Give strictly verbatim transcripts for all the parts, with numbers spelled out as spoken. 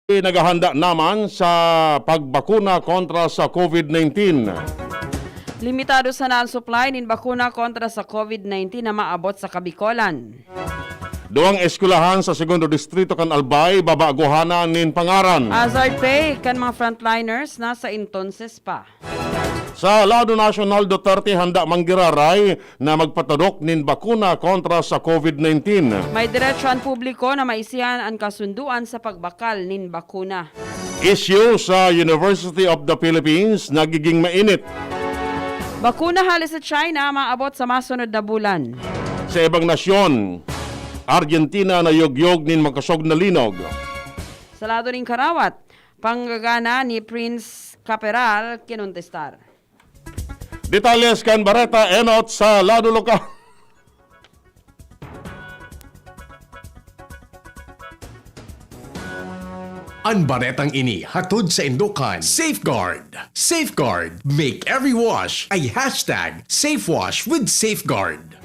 Naghahanda naman sa pagbakuna kontra sa COVID nineteen. Limitado sana an supply nin bakuna kontra sa COVID nineteen na maabot sa Kabikolan. Duwang eskwelahan sa Segundo Distrito kan Albay babaguhanan nin pangaran. Hazard pay kan mga frontliners nasa entonses pa. Sa lado nasyonal, Duterte handa manggiraray na magpatadok nin bakuna kontra sa COVID nineteen. May diretso an publiko na maisihan an kasunduan sa pagbakal nin bakuna. Isyu sa University of the Philippines nagiging mainit. Bakuna hale sa China maabot sa masunod na bulan. Sa ibang nasyon, Argentina nayugyog nin makosog na linog. Sa lado nin karawat, panggagana ni Prince Caperal kinontestar. Detalles kan bareta enot sa lado lokal. An baretang ini hatod sa indokan Safeguard. Safeguard, make every wash a hashtag safe wash with Safeguard.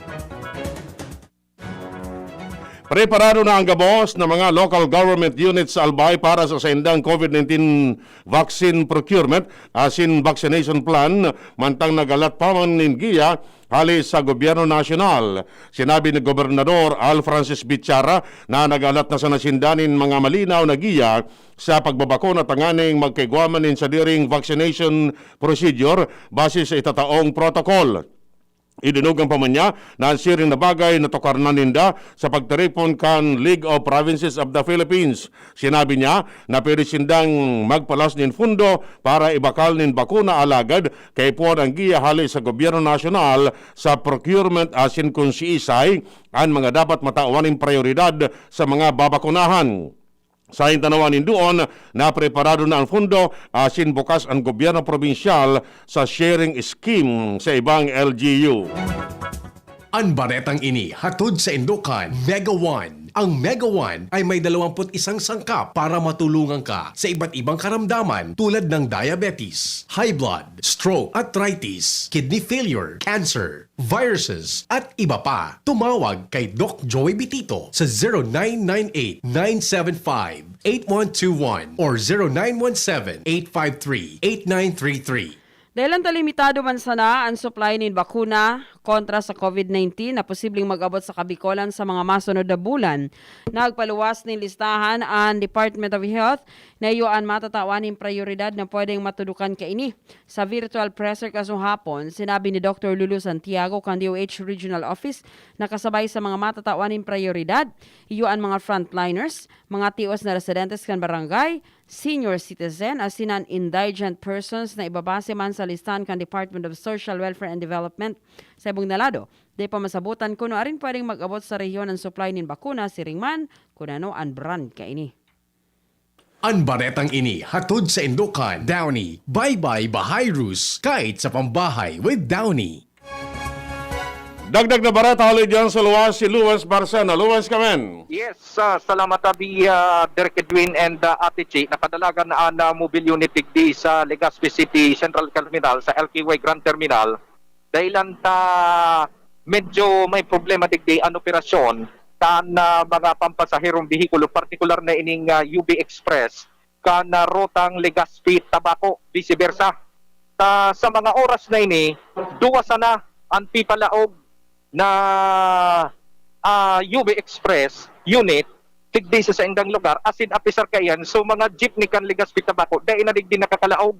Preparado na ang gabos na mga local government units sa Albay para sa saindang COVID nineteen vaccine procurement asin vaccination plan, mantang nagalat pa man nin giya hale sa gobyerno nasyonal. Sinabi ni Gobernador Al Francis Bichara na nagalat na sana sinda nin mga malinaw na giya sa pagbabakuna tanganing magkaigwa man nin sadiring vaccination procedure base sa itataong protocol. Idinugang pa man niya na an siring na bagay natukaran na ninda sa pagtiripon kan League of Provinces of the Philippines. Sinabi niya na pwede sindang magpalas nin fundo para ibakal nin bakuna, alagad kaipuhan an giya hale sa gobyerno nasyonal sa procurement asin kun siisay an mga dapat matawan nin prayoridad sa mga babakunahan. Sa tinawan nin duon, napreparado na an fundo asin bukas an gobyerno probinsyal sa sharing scheme sa ibang L G U. An baretang ini hatod sa indokan Mega One. Ang Mega One ay may dalawampu't isang sangkap para matulungan ka sa iba't ibang karamdaman tulad ng diabetes, high blood, stroke, arthritis, kidney failure, cancer, viruses, at iba pa. Tumawag kay Doc Joey Bitito sa zero nine nine eight, nine seven five, eight one two one or zero nine one seven, eight five three, eight nine three three. Dahil ta limitado man sana an supply nin bakuna kontra sa COVID nineteen na posibleng mag-abot sa Kabikolan sa mga masunod na bulan, nagpaluwas nin listahan an Department of Health na iyo an matatawan nin prayoridad na pwedeng matudukan kaini. Sa virtual presser kasuhapon, sinabi ni Doktor Lulu Santiago kan D O H Regional Office na kasabay sa mga matatawan nin prayoridad, iyo an mga frontliners, mga tios na residentes kan barangay, senior citizen, asin an indigent persons na ibabase man sa listahan kan Department of Social Welfare and Development. Sa ibong na lado, di pa masabutan kun nuarin pwedeng mag-abot sa rehiyon an supply nin bakuna, siring man kun ano an brand kaini. An baretang ini hatod sa indokan Downy. Bye-bye Bahayrus, kahit sa pambahay with Downy. Dagdag na bareta hali diyan sa luwas si Luwens Barcena. Luwens, kamen. Yes, ah, salamat, Abi, ah, Direk Edwin and, ah, Ate Chi. Napadalagan na an, ah, mobile unit digdi sa Legazpi City Central Terminal, sa L K Y Grand Terminal. Dahilan ta medyo may problema digdi an operasyon kan, ah, mga pampasaherong behikulo, partikular na ining, ah, U B Express, kan, ah, rutang Legazpi, Tabaco, vice versa. Ta, sa mga oras na ini, duwa sana an pipalaog na, ah, U B Express unit digdi sa saindang lugar, asin apisar kaiyan, so, mga jeepney kan Legazpi, Tabaco, dai na digdi nakakalaog.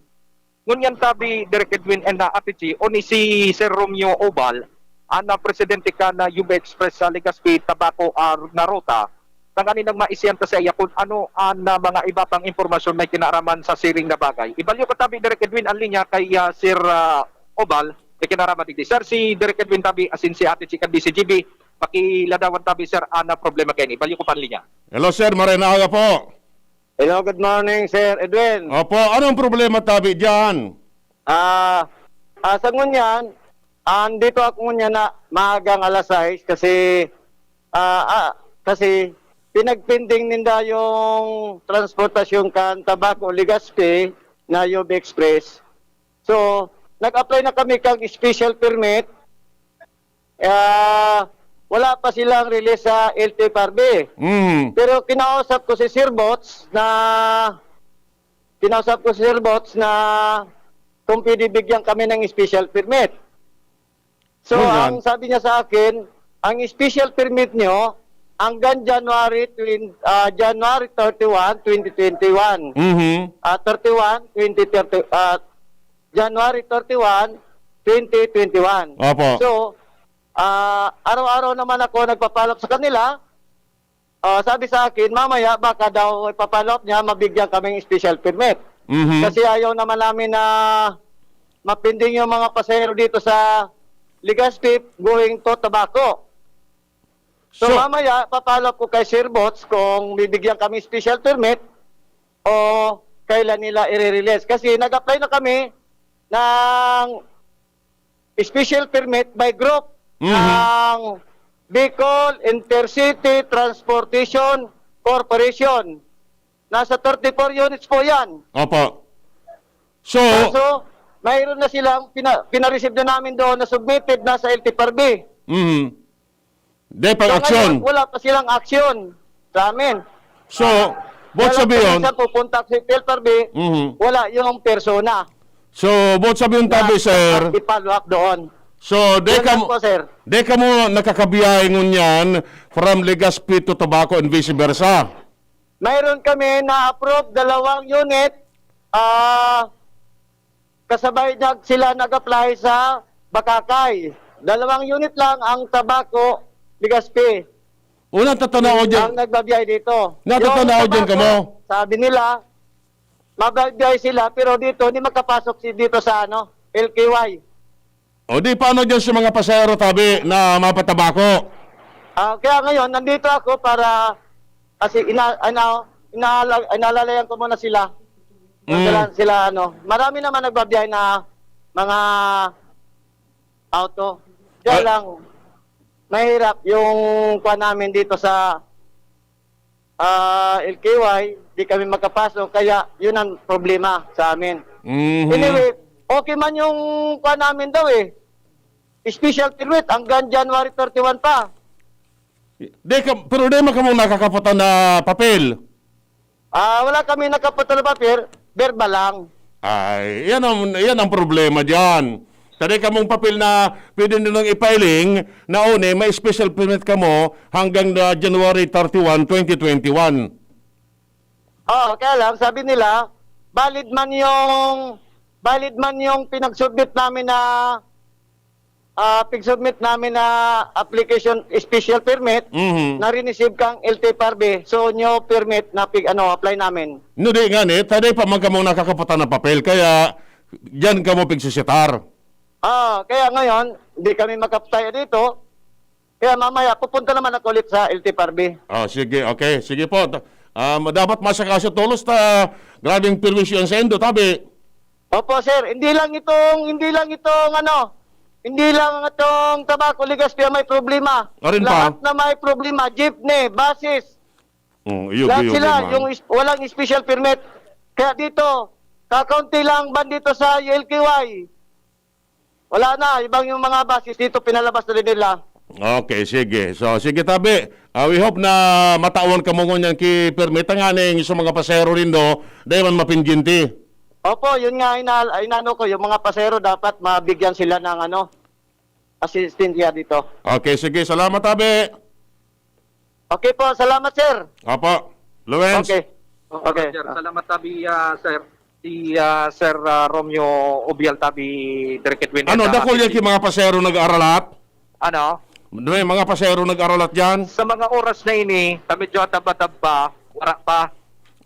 Ngunyan tabi, Direk Edwin and, ah, Ate Chi, o ni si Sir Romeo Obal, an, ah, presidente kan, ah, U B Express sa Legazpi, Tabaco, ah, na ruta, tanganing maisihan ta saiya kun ano an, ah, mga iba pang impormasyon may kinaaraman sa siring na bagay. Ibalyo ko tabi, Direk Edwin, an linya kay, ah, Sir, ah, Obal, may kinaaraman digdi. Sir, si Direk Edwin tabi, asin si Ate Chi kan D Z G B, pakiladawan tabi, sir, an, ah, problema kaini. Ibalyo ko pa an linya. Hello, sir. Maray na aga po. Hello, good morning, Sir Edwin. Opo, anong problema tabi diyan? Ah, ah, sa ngunyan, andito ako ngunyan na maagang alas sais kasi, ah, ah, kasi pinagpending ninda yung transportasyon kan Tabaco, Legazpi na U B Express. So, nag-apply na kami kang special permit. Ah, wala pa silang release sa L T F R B. Mm. Pero kinausap ko si Sir Bots na, kinausap ko si Sir Bots na kung pwede bigyan kami ng special permit. So, Ngunyan? ang sabi niya sa akin, ang special permit niyo hanggang January twenty, ah, January thirty-one, twenty twenty-one. Mhm. Ah, thirty-one, twenty thirty, ah, January thirty-one, twenty twenty-one. Opo. So, ah, araw-araw naman ako nagpa-follow up sa kanila. Ah, sabi sa akin, mamaya baka daw ipa-follow up niya, mabigyan kaming special permit. Mhm. Kasi ayaw naman namin na mapending yung mga pasahero dito sa Legazpi going to Tabaco. So, So mamaya, pa-follow up ko kay Sir Bots kung bibigyan kami special permit o kailan nila i-release. Kasi nag-apply na kami ng special permit by group Mhm. ng Bicol Intercity Transportation Corporation. Nasa thirty-four units po yan. Opo. So, Kaso, mayroon na silang pina-, pina-receive na namin doon na submitted na sa L T F R B. Mhm. Di pang So, aksyon. ngayon, wala pa silang aksyon sa amin. So, Boss Kaya Sabion, minsan pupunta sa L T F R B, Mhm. wala yung persona So, boot sabi yung na tabi, sir. ipa-follow up doon. So, di Yun ka lang mo, po, sir. di ka mo nakakabiyahe ngunyan from Legazpi to Tabaco and vice versa? Mayroon kami na-approve, dalawang unit, ah, kasabay nag-, sila nag-apply sa Bacacay. Dalawang unit lang ang Tabaco, Legazpi. O, natatanaw dyan. Ang nagbabiyahe dito. Natatanaw Yung dyan Tabaco, kamo? sabi nila, mabibiyahe sila, pero dito, hindi makapasok si, dito sa, ano, L K Y. O di, paano dyan sa mga pasahero, tabi, na mapatabako? Ah, kaya ngayon, nandito ako para, kasi ina-, ano, inaala-, inaalalayan ko muna sila. Mm. Sila, sila, ano, marami naman nagbabiyahe na mga auto. Kaya Ah. lang, mahirap yung kuha namin dito sa ah, L K Y, di kami makapasok, kaya yun ang problema sa amin. Mhm. Anyway, okay man yung kuha namin daw eh. Special permit hanggang January thirty-one pa. Di ka, pero di man kamo nakakaputan na papel? Ah, wala kami nakaputan na papel, verbal lang. Ay, yan ang, yan ang problema diyan. Sa di kamong papel na pwede nilang i-filing, na uni, may special permit kamo hanggang na January thirty-one, twenty twenty-one. Oo, kaya lang, sabi nila, valid man yung, valid man yung pinag-submit namin na, ah, pig-submit namin na application, special permit, Mhm. na rinisib kang L T F R B. So, new permit na pig-, ano, apply namin. No, di nga ni, taday pa man kamong nakakaputan na papel, kaya diyan kamo pigsisitar. Ah, kaya ngayon, di kami makapataya dito. Kaya mamaya, pupunta naman ako ulit sa L T F R B. Ah, sige, okay. Sige po. Ta-, um, dapat masakaso tolos ta, grabing perwisyo yan sa indo, tabi. Opo, sir. Hindi lang itong, hindi lang itong, ano, hindi lang itong Tabaco Legazpi ang may problema. Arin pa? Lahat na may problema. Jeepney, buses. Oh, iyo, Lahat iyo, sila, iyo, man. yung is-, walang special permit. Kaya dito, kakaunti lang ban dito sa L K Y. Wala na, ibang yung mga buses dito, pinalabas na rin nila. Okay, sige. So, sige, tabi. Ah, we hope na matawan kamo ngunyan ki permit nganing sa mga pasahero nindo, dahil man mapindyente. Opo, yun nga, ina-, inano ko, yung mga pasahero dapat mabigyan sila ng, ano, asistensya dito. Okay, sige. Salamat, tabi. Okay po, salamat, sir. Opo. Lawrence. Okay. Okay. Sir, salamat, tabi, ah, sir. Si, ah, Sir, ah, Romeo Obial, tabi, Direk Edwin, Ano, Edna, dakul yan City. Ki mga pasero nag-aralat? Ano? May mga pasero nag-aralat dyan? Sa mga oras na ini, ta medyo ataba-taba, wala pa.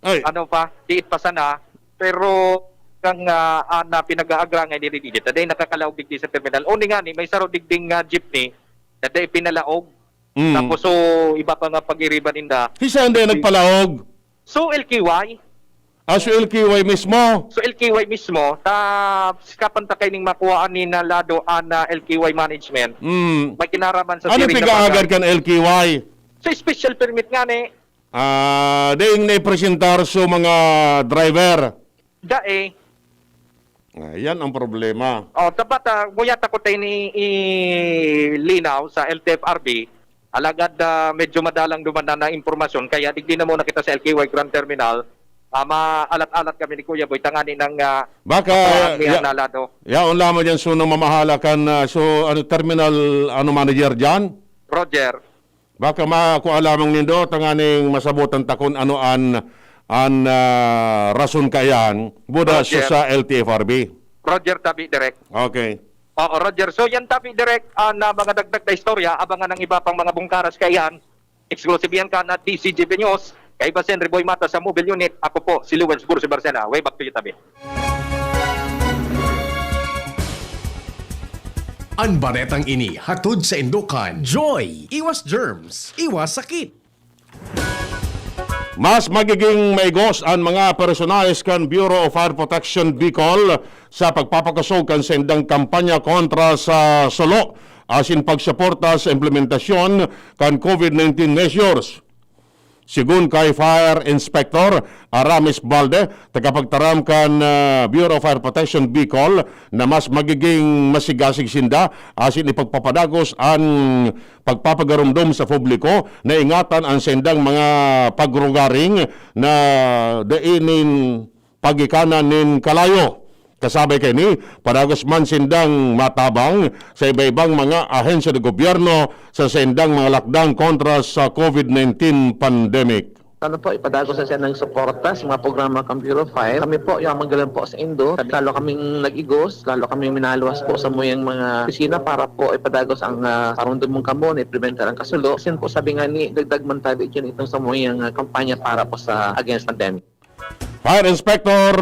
Ay. Ano pa, diit pa sana. Pero kang, ah, ah, na pinag-aagrangay ni Rididit, aday nakakalaog digdi sa terminal. O ni nga ni, may saro digding, ah, jeepney, na day pinalaog. Mm. Tapos, so, iba pa nga pag-iriba ninda. Si saan din nagpalaog? So, L K Y. Ah, so L K Y mismo? So, L K Y mismo. Ta, sikapan ta kaining makuhaan ni na lado an, ah, L K Y management. Mm. May kinaraman sa Ano siring na pigaagad bagay. Kan L K Y? So, special permit nga ni. Ah, ding naipresentar sa mga driver. Dae. Ah, yan ang problema. Oh, dapat, ah, guyata ko tayo ni i-, linaw sa L T F R B. Alagad, ah, medyo madalang duman na, na impormasyon, kaya digdi na muna kita sa L K Y Grand Terminal. Ah, maalat-alat kami ni Kuya Boy, tangani ng, ah, Baka, kakuhaan niya ya- na lado. Yaon lamang dyan, so, nang mamahala kan, ah, so, ano, terminal, ano, manager dyan? Roger. Baka makuha lamang nindo, tanganing masabotan ta kun ano an, an, ah, rason kaiyan, buda Roger. sa L T F R B. Roger, tabi, Direk. Okay. Oo, Roger. So, yan, tabi, Direk, ang, ah, mga dagdag na istorya. Abangan ang iba pang mga bungkaras kaiyan. Exclusive yan kan D C G B News. Kaiba si Henry Boy Mata sa Mobile Unit. Ako po, si Lewis Bursi Barcena. Way back to you, tabi. An baretang ini hatod saindo kan Joy! Iwas germs, iwas sakit! Mas magiging maigos an mga personalis kan Bureau of Fire Protection Bicol sa pagpapakosog kan saindang kampanya kontra sa sulo asin pagsuporta sa implementasyon kan COVID nineteen measures. Sigon kay Fire Inspector Aramis Balde, tagapagtaram kan, ah, Bureau of Fire Protection Bicol, na mas magiging masigasig sinda asin ipagpapadagos an pagpapagarumdom sa publiko na ingatan an saindang mga pagrugaring na dai nin pagikanan nin kalayo. Kasabay kaini, padagos man sindang matabang sa iba-ibang mga ahensya ng gobyerno sa saindang mga lakdang kontra sa COVID nineteen pandemic. Ano po, ipadagos na siya ng suporta sa mga programa kan Bureau of Fire. Kami po, yung manggalan po sa Indo, lalo kaming nag-igos, lalo kaming minaluwas po sa muyang mga opisina para po ipadagos ang uh, parundumong kamo na i-prevent ang kasulo. Kasi po sabi nga ni, dagdag man tabi dyan itong sa muyang uh, kampanya para po sa against pandemic. Fire Inspector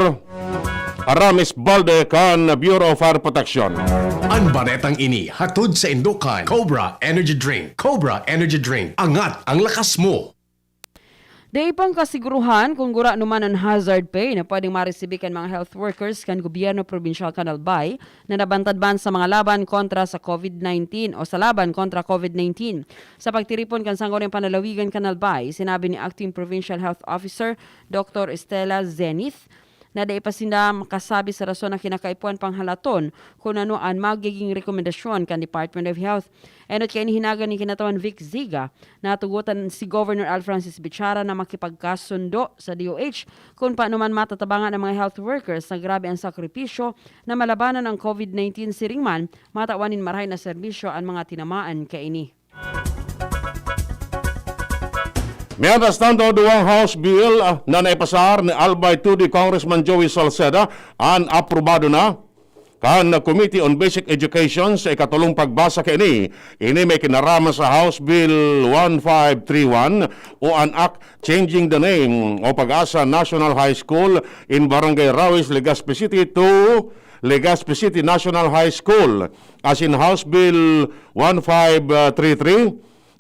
Aramis Balde kan Bureau of Fire Protection. An baretang ini hatod saindo kan Cobra Energy Drink. Cobra Energy Drink. Angat ang lakas mo! Dai pang kasiguruhan kung gurano man an hazard pay na pwedeng maresibi kan mga health workers kan gobyerno probinsyal kan Albay na nabantad man sa mga laban kontra sa COVID nineteen o sa laban kontra COVID nineteen. Sa pagtiripon kan Sangguniang Panlalawigan kan Albay, sinabi ni Acting Provincial Health Officer Doctor Estela Zenith na dai pa sinda makasabi sa rason na kinakaipuhan pang halaton kun ano an magiging rekomendasyon kan Department of Health. Enot kaini hinaga ni Kinatawan Vic Ziga, natugotan si Governor Al Francis Bichara na makipagkasundo sa D O H kun paano man matatabangan ang mga health workers na grabe ang sakripisyo na malabanan ang COVID nineteen, siring man matawan nin marahay na serbisyo an mga tinamaan kaini. Mientras tanto, duwang House Bill, ah, na naipasar ni Albay two D Congressman Joey Salceda an aprobado na kan Committee on Basic Education sa ikatulong pagbasa kaini. Ini may kinaraman sa House Bill one five three one o an Act Changing the Name of Pag-asa National High School in Barangay Rawis, Legazpi City to Legazpi City National High School, asin House Bill one five three three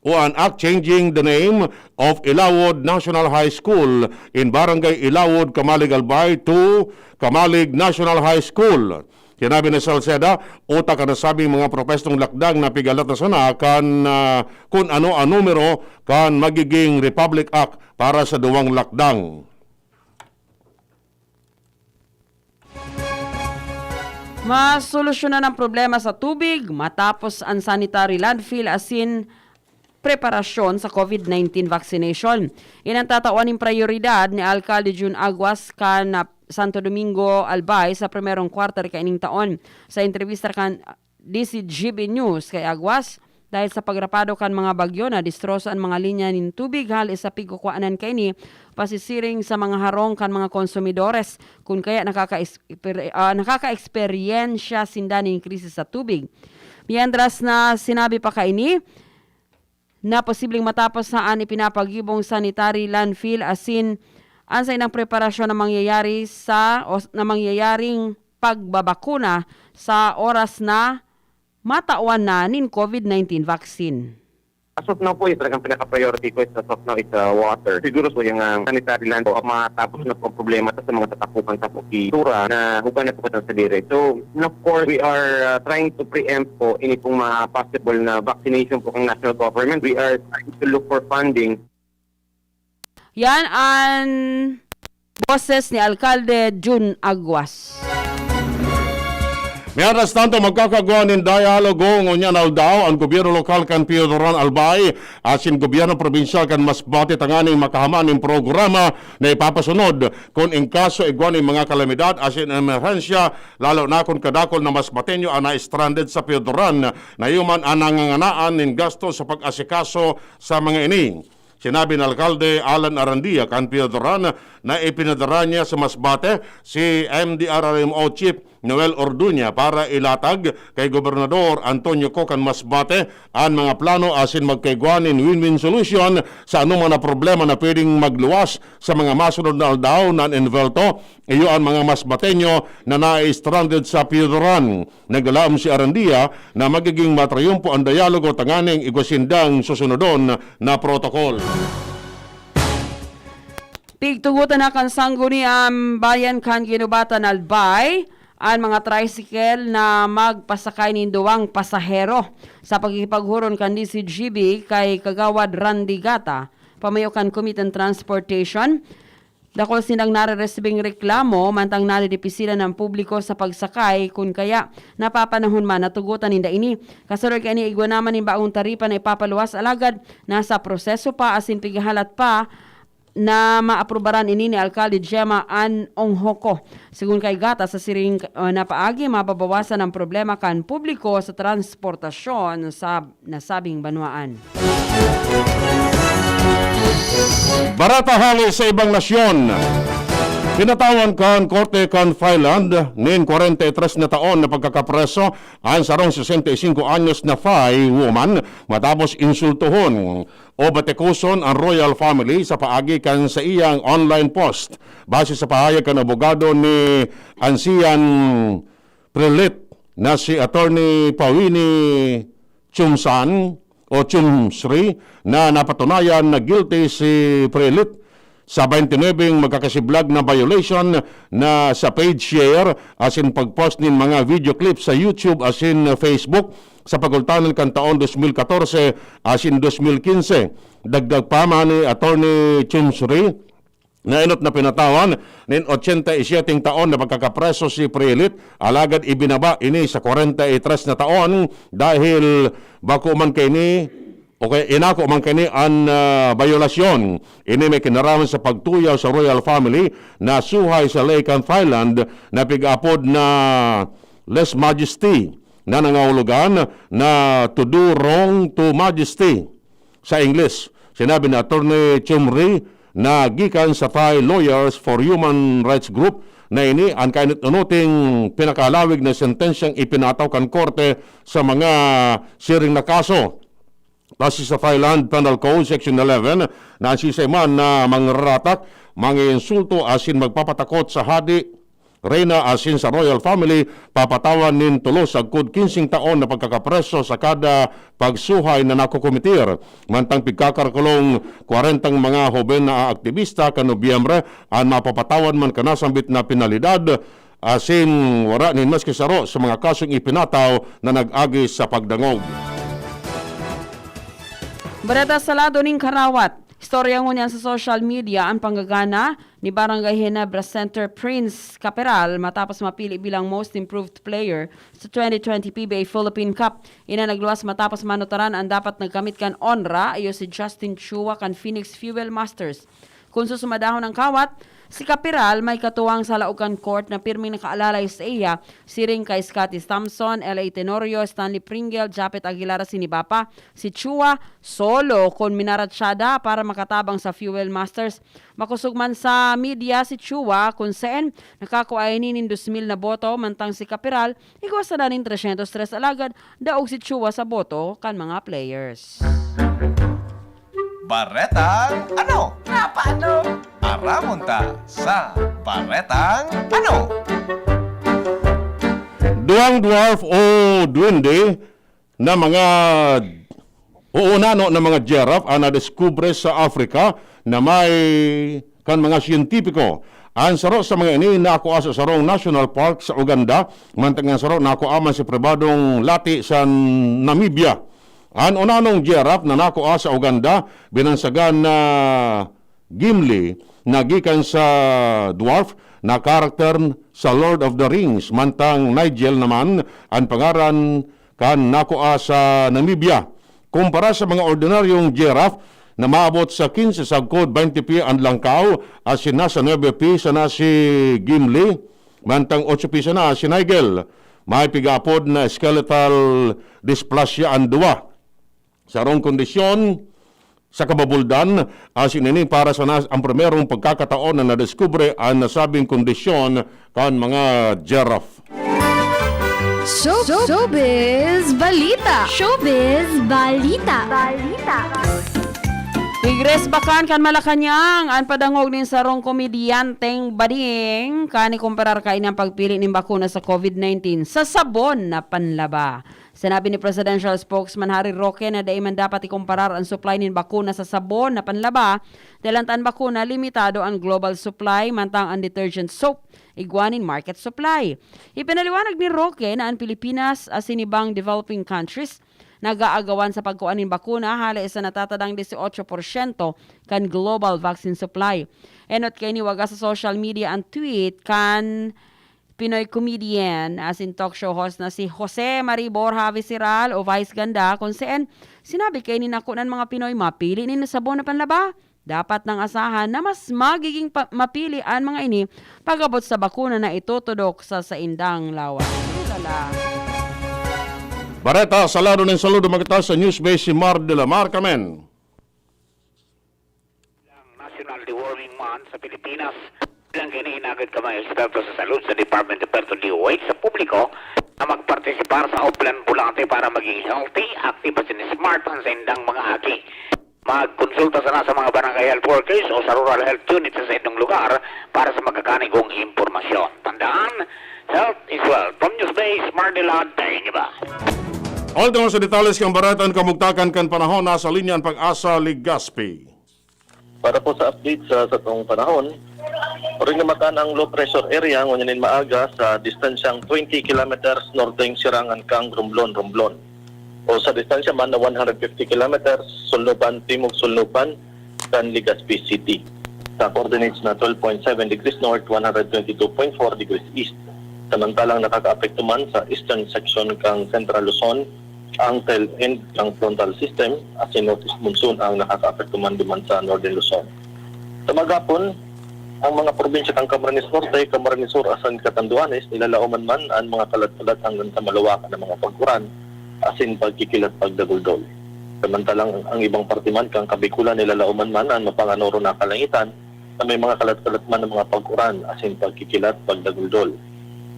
o an Act Changing the Name of Ilawod National High School in Barangay Ilawod, Camalig, Albay to Camalig National High School. Sinabi ni Salceda, uta kan nasabing mga propwestong lakdang na pigalat na sana kan, ah, kun ano an numero kan magiging Republic Act para sa duwang lakdang. Masolusyonan ang problema sa tubig matapos ang sanitary landfill asin preparasyon sa COVID nineteen vaccination. Iyan ang tatawan nin prayoridad ni Alkalde Jun Aguas kan, ah, Santo Domingo, Albay sa primerong quarter kaining taon. Sa entrevista kan D C G B News kay Aguas, dahil sa pagrapado kan mga bagyo, nadistroso an mga linya nin tubig hali sa pigkukwanan kaini, pasisiring sa mga harong kan mga konsumidores, kun kaya nakaka-, ah, nakakaeksperyensya sinda nin krisis sa tubig. Mientras na sinabi pa kaini, na posibleng matapos na an ipinapagibong sanitary landfill asin an saindang preparasyon na mangyayari sa o na mangyayaring pagbabakuna sa oras na matawan na nin COVID nineteen vaccine. As of now po, yung talagang pinaka-priority ko is as of now is uh, water. Siguro po yung uh, sanitary land po, matapos na po ang problema sa mga tatapukan sa Bukidura na hugan na po kitang sadiri. So, and of course, we are uh, trying to preempt po ini pong mga possible na vaccination po ng national government. We are trying to look for funding. Yan ang boses ni Alkalde Jun Aguas. Mientras tanto, magkakagwa nin dialogo ngunyan aldaw an gobyerno lokal kan Piodoran, Albay asin gobyerno probinsyal kan Masbate tanganing makahaman nin programa na ipapasunod kun in kaso igwa nin mga kalamidad asin emerhensya, lalo na kun kadakul na Masbateño an na-stranded sa Piodoran na iyo man an nanganganaan nin gasto sa pag-asikaso sa mga ini. Sinabi ni Alkalde Alan Arandia kan Piodoran na ipinadara niya sa Masbate si M D R R M O Chief Noel Orduña para ilatag kay Gobernador Antonio Co kan Masbate an mga plano asin magkaigwa nin win-win solution sa anoman na problema na pwedeng magluwas sa mga masunod na aldaw na envelto. Iyo an mga Masbateño na na-stranded sa Piodoran. Naglalaom si Arandia na magiging matrayumpo an dialogo tanganing igwa sindang susunodon na protokol. Pigtugotan na kan Sangguniang Bayan kan Guinobatan, Albay, an mga tricycle na magpasakay nin duwang pasahero. Sa pakikipaghuron kan D C G B kay Kagawad Randy Gata, pamayo kan Committee on Transportation, dakul sindang nareresibing reklamo mantang nadidipisilan an publiko sa pagsakay, kun kaya napapanahon man na tugotan ninda ini. Kasunod kaini, igwa naman nin bagong taripa na ipapaluwas, alagad nasa proseso pa asin pighahalat pa na maaprubaran ini ni Alkalde Gemma Ann Onghoco. Segun kay Gata, sa siring, uh, na paagi, mababawasan ang problema kan publiko sa transportasyon sa nasabing banwaan. Bareta hale sa ibang nasyon. Pinatawan kan Korte kan Thailand nin kwarenta y tres na taon na pagkakapreso an sarong sesenta y singko anyos na Thai woman matapos insultuhon o batikuson an royal family sa paagi kan saiyang online post. Base sa pahayag kan abogado ni Ansian Prelit na si Attorney Pawini Chumsan o Chumsri na napatunayan na guilty si Prelit sa twenty-nine magkakasiblag na violation na sa page share asin pag-post nin mga video clip sa YouTube asin Facebook sa pagultanan kan taon dos mil katorse asin dos mil kinse. Dagdag pa man ni Attorney Chumsri, naenot na pinatawan nin ochenta y siete taon na pagkakapreso si Prelit, alagad ibinaba ini sa kwarenta y tres na taon dahil bako man kaini o kaya inako man kaini an, ah, bayolasyon. Ini may kinaraman sa pagtuyaw sa royal family na suhay sa Lake kan Thailand na pig-apod na Lese Majeste na nangahulugan na to do wrong to majesty sa Ingles. Sinabi ni Attorney Chumri na gikan sa Thai Lawyers for Human Rights Group na ini an kainot-unoting pinakalawig na sentensyang ipinataw kan korte sa mga siring na kaso. Base sa Thailand Penal Code Section eleven, na an siisay man na mangraratak, manginsulto asin magpapatakot sa hadi, reyna asin sa royal family, papatawan nin tulo sagkod kinsing taon na pagkakapreso sa kada pagsuhay na nakokometer. Mantang pigkakalkulong kwarentang mga hoben na aktibista kan Nobyembre an mapapatawan man kan nasambit na penalidad, asin wara nin maski saro sa mga kasong ipinataw na nag-agi sa pagdangog. Bareta sa lado nin karawat. Istorya ngunyan sa social media an panggagana ni Barangay Ginebra Center Prince Caperal matapos mapili bilang Most Improved Player sa twenty twenty P B A Philippine Cup. Ini nagluwas matapos manutaran an dapat nagkamit kan onra, iyo si Justin Chua kan Phoenix Fuel Masters. Kun susumadahon ang kawat, si Caperal may katuwang sa laog kan court na pirming nakaalalay saiya, siring kay Scottie Thompson, L A Tenorio, Stanley Pringle, Japet Aguilar asin iba pa. Si Chua, solo kun minaratsada para makatabang sa Fuel Masters. Makosog man sa media si Chua, kun saen nakakua ini nin dos mil na boto, mantang si Caperal igwa sana nin tresyentos tres, alagad daog si Chua sa boto kan mga players. Baretang ano? Nga paano? Aramon ta sa Baretang ano? Duwang dwarf o duwende na mga, o unano na mga giraffe ang nadiskubre sa Africa na may kan mga siyentipiko. An saro sa mga ini nakua sa sarong national park sa Uganda, mantang an saro nakua man sa pribadong lati sa Namibia. An unanong giraffe na nakua sa Uganda, binansagan na gimli na gikan sa dwarf na karakter sa Lord of the Rings, mantang Nigel naman an pangaran kan nakua sa Namibia. Kumpara sa mga ordinaryong giraffe na maabot sa quince sagkod, baynte pye an langkaw, asin nasa nuebe pye sana si Gimli, mantang otso pye sana si Nigel. May pigaapod na skeletal dysplasia an duwa. Sarong kondisyon sa kababuldan, asin ini para sana an primerong pagkakataon na nadiskubre an nasabing kondisyon kan mga giraffe. Show, Showbiz Balita! Showbiz Balita! Balita! Tigres bakan kan Malacañang an padangog nin sarong komedyanteng bading kan ikumparar kaini an pagpili nin bakuna sa COVID nineteen sa sabon na panlaba. Sinabi ni Presidential Spokesman Harry Roque na dai man dapat ikumparar an supply nin bakuna sa sabon na panlaba, dahil an tan bakuna limitado an global supply, mantang an detergent soap igwa nin market supply. Ipinaliwanag ni Roque na an Pilipinas asin ibang developing countries nag-aagawan sa pagkua nin bakuna hale sa natatadang dieciocho porsyento kan global vaccine supply. Enot kaini, wagas sa social media an tweet kan Pinoy comedian asin talk show host na si Jose Mari Borja Viceral o Vice Ganda, kun saan sinabi kaini na kun an mga Pinoy mapili nin sabon na panlaba, dapat nang asahan na mas magiging pa- mapili an mga ini pag-abot sa bakuna na itutudok sa saindang lawas. Ulala. Bareta sa lado nin saludo, magkita sa Newsbase si Mar de la Mar Carmen. Ang National Deworming Month sa Pilipinas, bilang kini inagad ka mga eksperto sa salud sa Department of Health o D O H sa publiko na magpartisipar sa Oplan Bulate para maging healthy, active asin smart ang saindang mga aki. Magkonsulta sana sa mga barangay health workers o sa rural health unit sa saindong lugar para sa magkakanigong impormasyon. Tandaan, health is wealth. From Newsbase, Mardelad, Daingiba. Ultimo sa detalles kan bareta, an kamugtakan kan panahon, nasa linya an Pag-asa Legazpi. Para po sa update sa satong panahon, orog na matan ang low pressure area ngunyan nin maaga sa distansyang twenty kilometers norteng sirangan kan Romblon, Romblon, o sa distansya man na one hundred fifty kilometers sulnupan, timog sulnupan kan Legazpi City, sa coordinates na twelve point seven degrees north, one hundred twenty-two point four degrees east. Samantalang nakakaapekto man sa eastern section kan Central Luzon, ang tail end kan frontal system asin northeast monsoon ang nakakaapekto man duman sa Northern Luzon. Sa maghapon, ang mga probinsya kan Camarines Norte, Camarines Sur asin Catanduanes nilalaoman man an mga kalat-kalat hanggang sa maluwakan na mga pag-uran asin pagkikilat pagdaguldol. Samantalang ang ibang parte man kan Kabikulan nilalaoman man an mapanganoro na kalangitan na may mga kalat-kalat man na mga pag-uran asin pagkikilat pagdaguldol.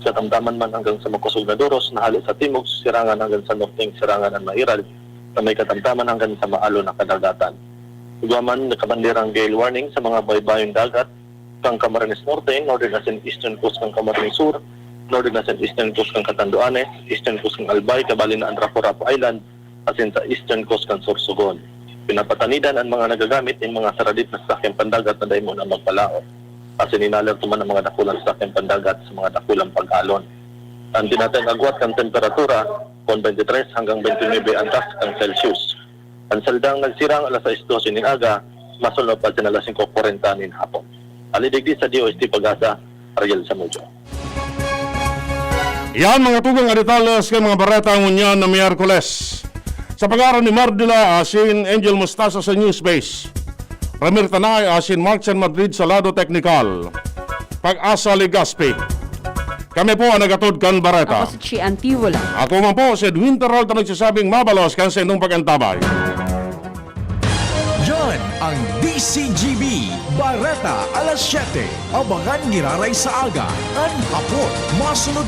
Sa tamtaman man hanggang sa makosog na doros na hale sa timog sirangan hanggang sa norteng sirangan an mairad na may katamtaman hanggang sa maalon na kadagatan. Igwa man nakabanderang gale warning sa mga baybayon dagat kan Camarines Norte, Northern asin Eastern Coast kan Camarines Sur, Northern asin Eastern Coast kan Catanduanes, Eastern Coast kan Albay, kabali na an Rapu-Rapu Island, asin sa Eastern Coast kan Sorsogon. Pinapatanidan an mga nagagamit nin mga saradit na sasakyang pandagat na dai muna magpalaot. Asin inalerto man ang mga dakulang sasakyang pandagat sa mga dakulang pag-alon. An tinatayong agwat kan temperatura, kon twenty-three hanggang twenty-nine antas kan Celsius. An saldang nagsirang alas sais dose nin aga, masunod pa sin alas singko kwarenta nin hapon. Ali digdi sa D O S T Pag-asa, Ariel Samudio. Yan mga tugang a detalles kan mga bareta ngunyan na Miyerkules. Sa pangaran ni Mardila asin Angel Mustasa sa Newsbase, Ramir Tanay asin Mark San Madrid sa lado teknikal, Pag-asa Legazpi. Kami po ang nagatod kan bareta. Ako si Chi Antivola. Ako man po si Edwin Terralta, nagsasabing mabalos kan sa inyong pag-antabay. Yan ang D C G B, Bareta alas siyete. Abangan giraray sa aga, an hapon. Masunod